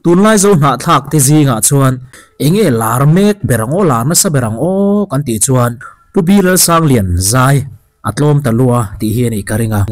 Tunlai zo hnahthlak te zingah chuan enge lar mek ber ang aw, lar nasa ber ang aw kan tih chuan Pu Bilalsanglian zai a tlawm ta lua tih hi a nih ka ring a.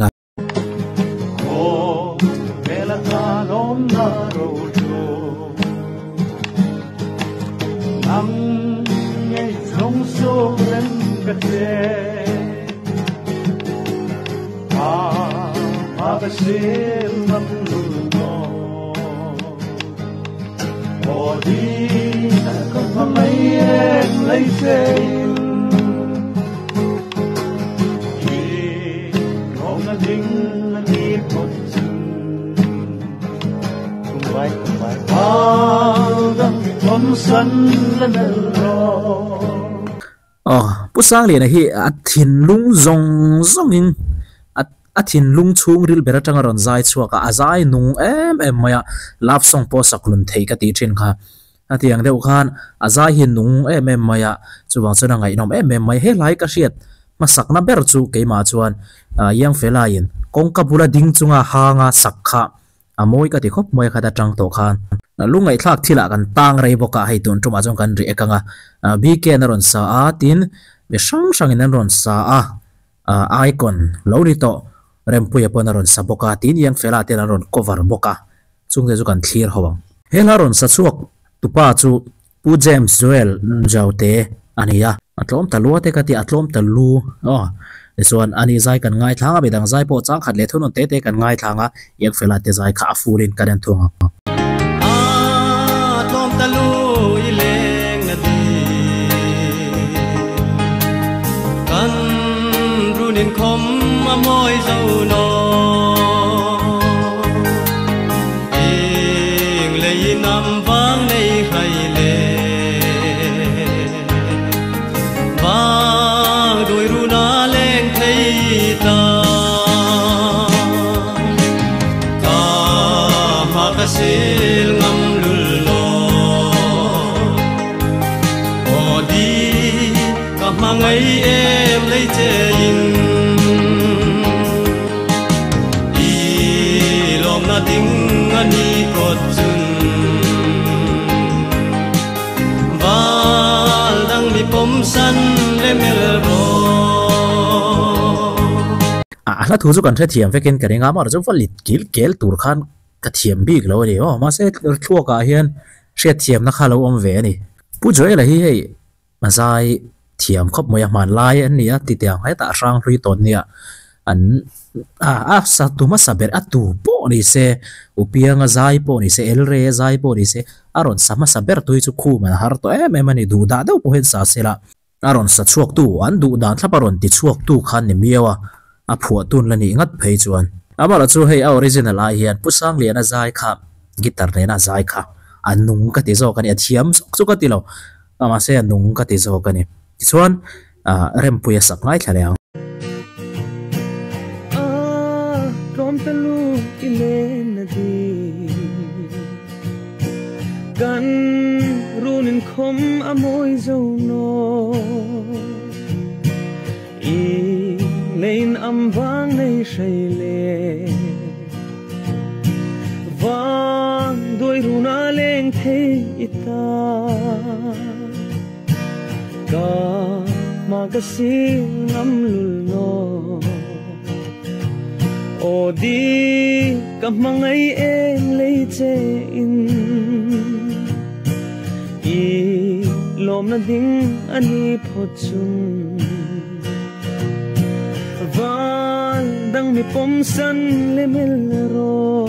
Aw, Pu Sangliana hi a thinlung zawng zawngin a thinlung chhungril ber atanga rawn zai chhuak a, a zai nung em em mai a, love song pawh sak lun thei ka tih thin kha. Hetiang deuh khan a zai hi nung em em mai a, chuvang chuan a ngaihnawm em em mai. He hlai ka hriat hmasakna ber chu keimah chuan Young Fella-in kawngka bula ding chunga hanga sak kha a mawi ka ti khawp mai a khat atang tawh khan. Lungngaihthlak thilah kan tang rei bawk a, hei tun tumah chuan kan ri ek ang a, BK-in a rawn sa a, tin mi hrang hrangin an rawn sa a. Icon lo ni tawh Rempuia pawn a rawn sa bawk a, tin Young Fella ten an rawn cover bawk a, chungte chu kan thlir ho ang. He hla rawn sa chhuak tupa chu Pu James Joel Jaute a ni a. A tlawm ta lua te ka ti, a tlawm ta lu aw. Tichuan ani zai kan ngaithlang a, midang zai pawh changkhat leh thunawn te te kan ngaithlang a, Young Fella te zai kha a full in kan en thung ang. A tlawm ta lu i leng na ti Kan runin khawm a mawi zo no Ing lei nam vang nei hai le Vang đuôi runa leng thei ta Ka ma ka sil ngam lul lo Aw di ka hmangaih em lei che in I lawm na ding a ni phawt chun Val dang mi pawm san le mel rawh. A hla thu chu kan hrethiam vekin ka ring a, amaherawhchu chu va lit kil kel tur khan ka thiam bik lo a ni aw, mahse thluakah hian hriatthiamna kha lo awm ve a ni. Pu Joel-a hi hei a zai thiam khawp mai a, hmanlai an ni a, titiang hetah hrang hlui tawn nia an a a sa tu hmasa ber a tu pawh ni se, Upianga zai pawh ni se, Elre zai pawh ni se, a rawn sa hmasa ber tu hi chu khum an har tawh em em a ni, duh dah deuh pawh hian sa se la. A rawn sa chhuaktu, an duh dan thlap a rawn ti chhuaktu khan ni miau a, a phuah tun la nih ngat phei chuan. Amaherawh chu hei a original ai hian Pu Sangliana zai kha guitar nena zai kha a nung ka ti zawk a ni, a thiam zawk chu ka ti lo, mahse a nung ka ti zawk a ni. Tichuan Rempuia sak ngaithla leh ang. A tlawm ta lu i len na di Kan runin khawm a mawi zo naw I lein am vang nei hrei le Vang duai runa leng thei i ta. Ka hma ka sil ngam lul naw Aw di ka hmangaih em lei che in I lawmna ding a ni phawt chun Val dang mi pawm san le mel rawh.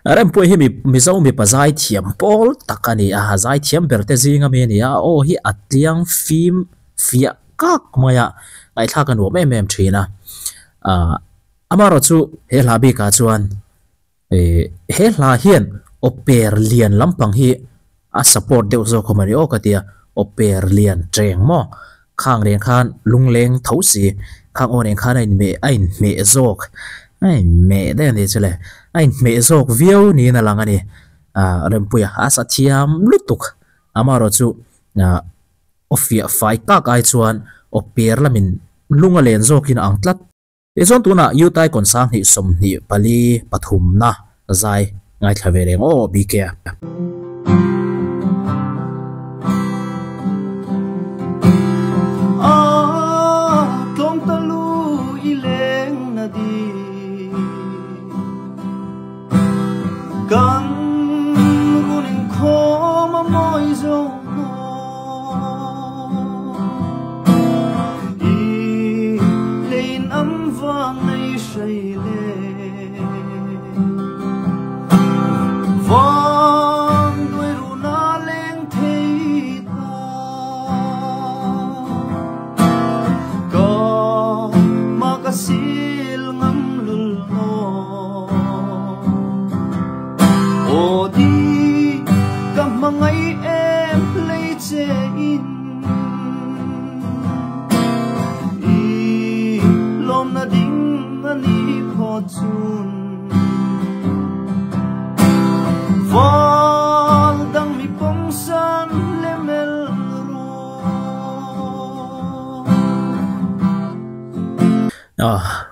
Rempuia hi Mizo mipa zaithiam pawl tak a ni a, zaithiam ber te zinga mi a ni a, a aw hi a tliang fim fiah kak mai a, ngaihthlak a nuam em em thin a. Ahh amaherawh chu he hla bikah chuan ih he hla hian aw per lian lampang hi a support deuh zawk awm a ni aw ka ti a, aw per lian cheng maw khang reng khan lungleng tho si khang aw nen khan a inhmeh a inhmeh zawk a inhmeh daih a ni chu le a inhmeh zawk viau niin a lang a ni ah Rempuia a sa thiam lutuk amaherawh chu ah aw fiah fai tak ai chuan aw per lamin lung a len zawkin a ang tlat. Tichuan tunah Utah Kawn 2024 pathumna zai. Ngaithla ve reng aw BK a.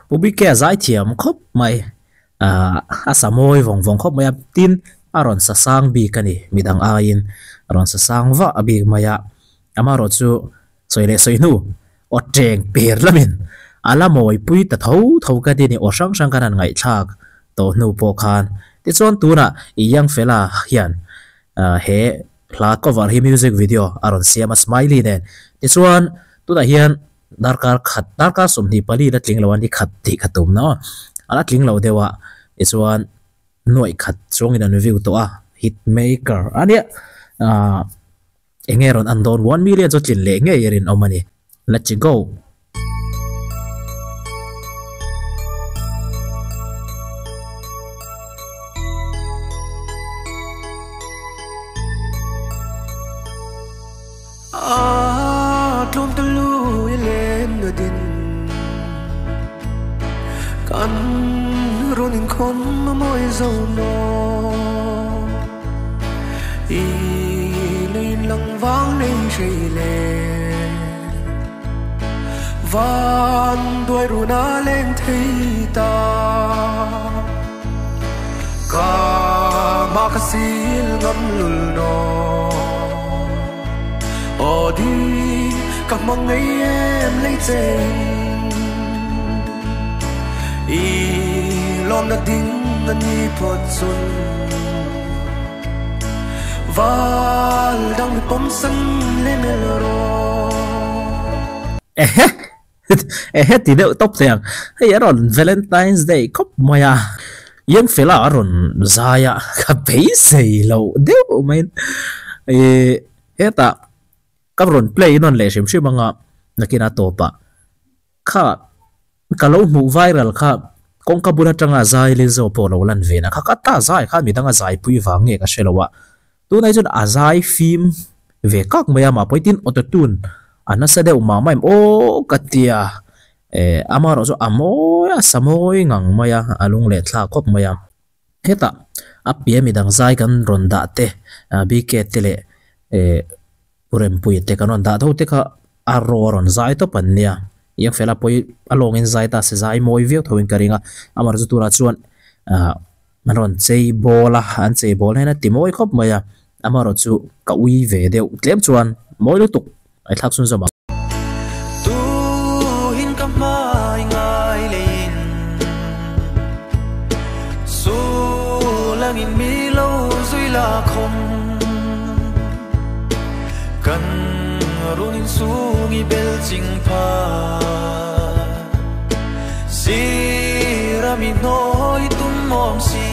Pu Bike a zaithiam khawp mai a sa mawi vawng vawng khawp mai a tin a rawn sa sang bik a ni midang aiin a rawn sa sang vah a bik mai a amaherawh chu sawi leh sawi hnu aw teng per lamin a la mawi pui ta tho tho ka ti a ni aw hrang hrang khan an ngaihthlak tawh hnu pawh khan tichuan tunah i young fella hian he hla cover hi music video a rawn siam a smiley nen tichuan tunah hian Darkar khat, darkar 24 la tling lo a ni khat tih ka tum na aw. A la tling lo deuh a, tichuan nuaih khat chuangin an view tawh a, hit maker a nia. Aaa eng nge rawn an dawn 1 million chu tlin leh ngei a rinawm a ni. Let's go. Ehe ehe ti deuh tawp thei ang hei a rawn Valentine's Day khawp mai a Young fella a rawn zai a ka beisei loh deuh maiin ih hetah ka rawn play nawn leh hrim hrim anga nakin a tawpah kha ka lo hmuh viral kha kawngka bul atanga zai Lizzo pawh lo lan ve na kha ka ta zai kha midang a zai pui vang nge ka hre lo a tunah hi chuan a zai fim ve kak mai a mah pawh tin auto tune a nasa deuh mah mah em aw ka tia eh amaherawh chu a mawi a sa mawi ngang mai a a lung leh thlak khawp mai a. Hetah a piah midang zai kan rawn dah te BK te leh eh Pu Rempuia te kan rawn dah tho te kha a raw a rawn zai tawp an nia. Iangfela pawh hi a lawngin zai ta se zai mawi viau tho in ka ring a, amaherawh chu tunah chuan ah an rawn chei bawl a, an chei bawl hian a ti mawi khawp mai a, amaherawh chu ka ui ve deuh tlem chuan mawi lutuk a thlak chhunzawm ang. Tuhin ka hmai ngai leiin Sulangin mi lo zui la khawm Kan runin sung i bel ching pha Sira mi hnawi tum awm si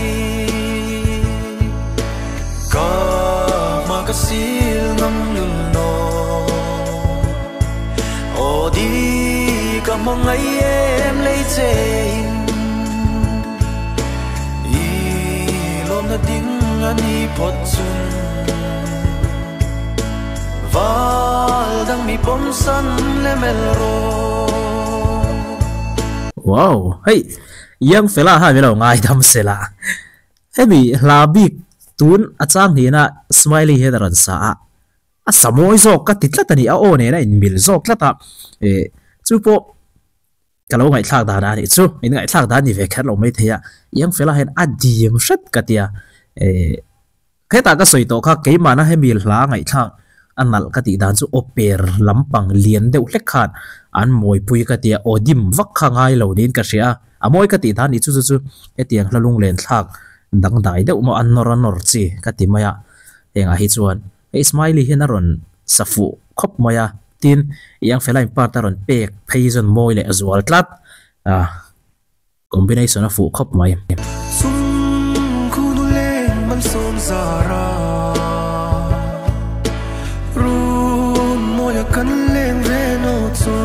Ka hma ka sil ngam lul naw Aw di ka hmangaih em lei che in I lawmna ding a ni phawt chun Val dang mi pawm san le mel rawh. Wow hei Young fella ha milo ngaidam sela. Hemi hla bik tun a chang hnihna Smiley hian a rawn sa a, a sa mawi zawk ka ti tlat a ni, a aw nen a inmil zawk tlat a, eh chu pawh ka lo ngaihthlak dan a nih chu, in ngaihthlak dan ni ve kher lo maithei a, Young fella hian a dim hret ka ti a, Hetah ka sawi tawh kha keimahna hemi hla ngaihthlak a nalh ka tih dan chu aw per lampang lian deuh hlek khan an mawipui ka tia aw dim vak kha ngai lo niin ka hria a, a mawi ka tih dan ni chu chu chu hetiang hla lunglen thlak dangdai deuh maw a nawr a nawr chi ka ti mai a, hengah hi chuan hei Smiley hian a rawn sa fuh khawp mai a, tin i ang fela in part a rawn pek phei zawn mawi leh a zual tlat a. Combination a fuh khawp mai. Sum khunu leng malsawm zara Run mawia kan leng ve no chu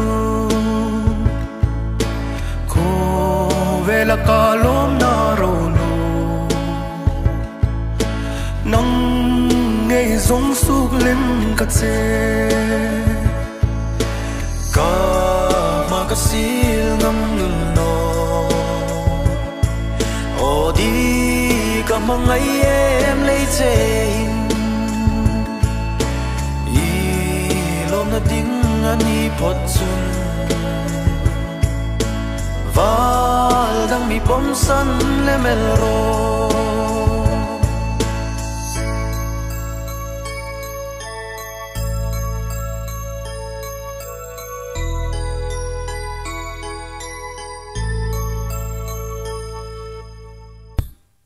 Khawvela ka lawm na ro lu Nang ngei zawng suk lem ka che Ka hma ka sil ngam lul no Aw di ka hmangaih em lei che in I lawmna ding a ni phawt chun Val dang mi pawm san le mel rawh.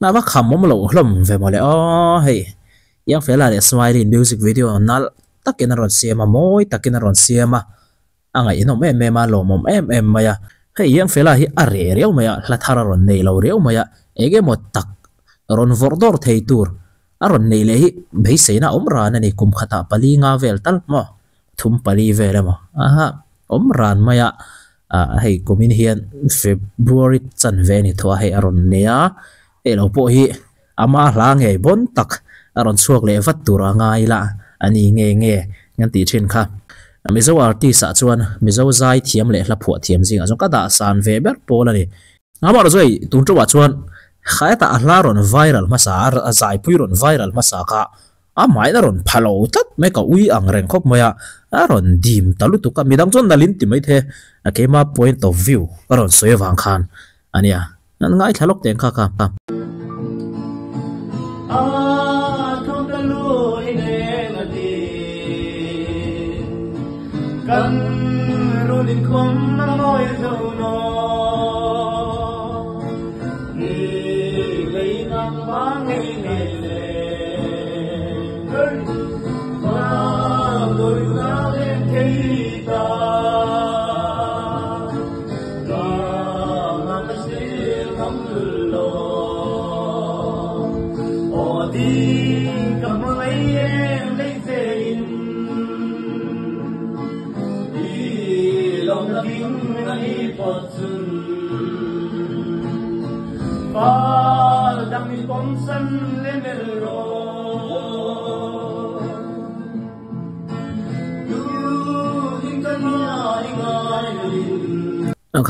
Na va kham awm loh hlawm ve mawle aw hei Young Fella leh Smiley music video nalh takin a rawn siam a mawi takin a rawn siam a a ngaihnawm em em a lawmawm em em mai a hei Young Fella hi a reh riau mai a hla thar a rawn nei lo riau mai a eng emaw tak rawn vawrh dawr thei tur A rawn neih leh hi beiseina awm ran a ni, kum khatah pali nga vel tal maw, thum pali vel emaw aha awm ran mai a, ah hei kumin hian February chanve a ni tho a hei a rawn nei a, hei lo pawh hi ama hla ngei bawn tak a rawn chhuak leh vat tur a ngai la a ni nge nge kan tih thin kha. Mizo artist ah chuan Mizo zai thiam leh hla phuah thiam zingah chuan ka dah san ve ber pawl a ni. Amah erawh chu hei tun teuhah chuan hetah a hla rawn viral hmasa a, a zaipui rawn viral hmasa kha amahin a rawn pha lo tlat mai ka ui ang reng khawp mai a, a rawn dim ta lutuk a, midang chuan nalhin ti mai the a keima point of view ka rawn sawi avang khan a nia, an ngaithla lawk teng kha kha. A thawm ta lu i neng a ti kan run inkhawm a mawi zo naw ni lei nang va ngei ngei le va đôi ta lên thấy ta ka ma ka sil ngam lo aw di ka hmangaih em lei che in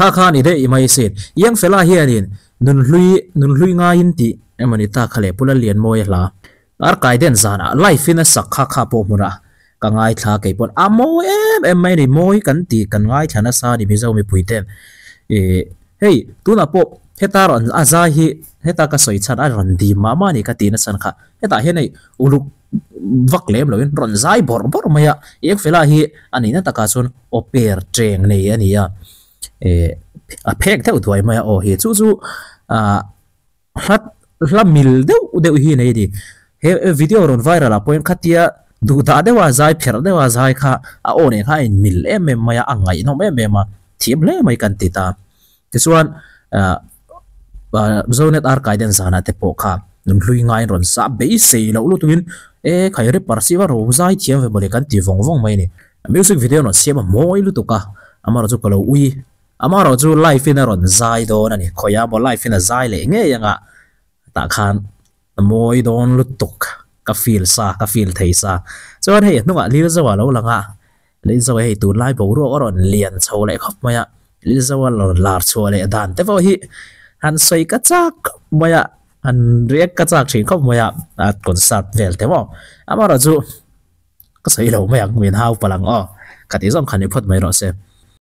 Kha kha ni daih mai sin. Iang fela hianin nunhlui nunhlui ngaiin tih emawni ta kha leh Pula Lianmawia hla. Ar kai den zanah live in a sak kha kha pawh hmunah ka ngaithla kei pawn a mawi em em mai a ni mawi kan tih kan ngaithla nasa a ni Mizo mipui ten ih hei tunah pawh heta rawn a zai hi heta ka sawi chhan a rawn dim mah mah a ni ka tih nachhan kha hetah hian hei uluk vak lem loin rawn zai bawrh bawrh mai a eng fela hi a nihna takah chuan aw per cheng nei a ni a ih a phek deuh duai mai a aw hi chu chu ah. Hla hla mil deuh deuh hi nei a ni. He video rawn viral ah pawhin khatia duhdah deuha zai pherh deuha zai kha a aw nen kha a inmil em em mai a, a ngaihnawm em em a, thiam hle mai kan ti ta. Tichuan ah Zonet Arkaiden zanah te pawh kha nunhlui ngaiin rawn sa beisei loh lutukin e khai rapper siva ro zai thiam ve mawle kan ti vawng vawng mai a ni. Music video rawn siam a mawi lutuk a, amaherawhchu ka lo ui. Amaherawh chu live in a rawn zai dawn a ni. Khawiah maw live in a zai leh ngei anga tah khan a mawi dawn lutuk ka feel sa ka feel thei sa. Chuan hei a hnungah Lilzoa lo lang a, Lilzoa hei tunlai boruak a rawn lian chho leh khawp mai a, Lilzoa rawn lar chhuah leh dan te pawh hi han sawi ka chak khawp mai a, han react ka chak thin khawp mai a, a concert vel te maw. Amaherawh chu ka sawi lo mai ang min hau palh ang aw, ka tih zawng khan ni phawt mai rawh se.